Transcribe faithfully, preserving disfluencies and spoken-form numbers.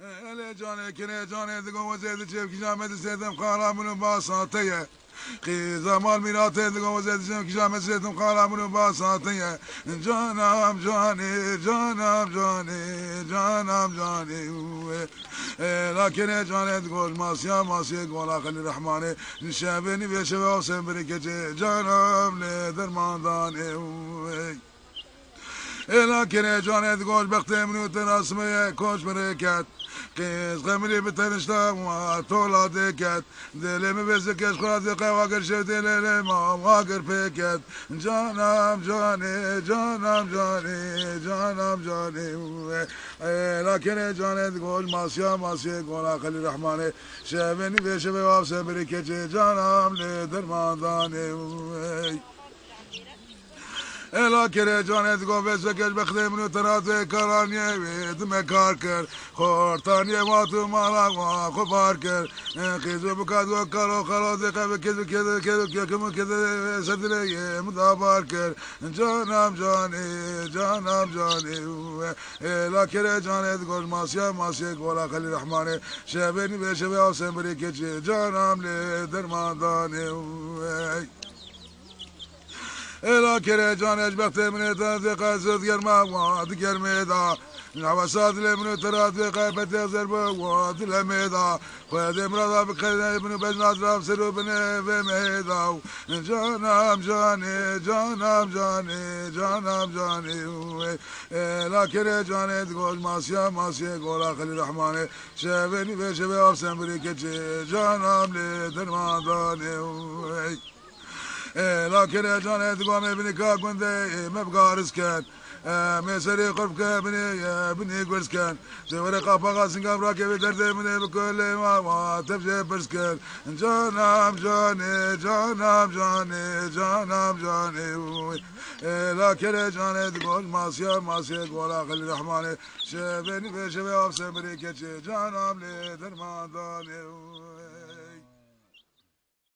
Elê canê, kirê canê, digo wezê diçe, kîja me disêtim, xala min û basa te ye. Qîza mal mîratê, digo wezê diçe, kîja me disêtim, xala min û basa te ye. Canam canê, canam canê, canam canê. Ela kirê canê, digo masiya masiyê gola Xelîl Rehmanê. Şevê nîvê şevê avsên birî keçê, canam lê derman danê. Ela kirê canê, digo bextê min û te rasmeye koç birêket. Qîz xemilî bi tenişta wa tola dêket. Dilê min vê zikeş xwe zê qewa kir şev dilê lê ma wa kir pêket. Canam canê, canam canê, canam canê. Ela kirê canê, digo masiya masiyê gola Xelîl Rehmanê. Şevê nîvê şevê avsên birî keçê, canam lê derman danê. Ela kirê canê, digo vê zikeş bextê min û te ra dê karaniyê wê dime kar kir. Xortaniyê wat û mala wa xwe bar kir. Qîz û bika digo kalo xalo dê qe bi kêz û kêz û kêz û kêkim û kêz û sedilê yê min da bar kir. Canam canê, canam canê. Ela kirê canê, digo masiya masiyê gola Xelîl Rehmanê. Şevê nîvê şevê avsên birî keçê, canam lê derman danê. Ela kirê canê, ji bextê min ê te dê qe zir digerma wa digermê da. Nava sat lê min û te ra dê qe petê zer bi wa dilemê da. Xwedê mirada bi qedê min û bejna zirav ser û binê vê mehê da. Canam canê, canam canê, canam canê. Ela kirê canê, digo masiya masiyê gola Xelîl Rehmanê. Şevê nîvê şevê avsên birî keçê, canam lê derman danê. Ela kirê canê, digo me binî ka gundê me bi gariz ken. Em ê serê xwe bike binê, binê gurz ken. Dê were qapaxa singav rakeve derdê min ê bi kulê ma wa tev jê pirs ken. Canam canê, canam canê, canam canê. Ela kirê canê, digo masiya masiyê gola Xelîl Rehmanê. Şevê nîvê şevê avsên birî keçê, canam lê derman danê.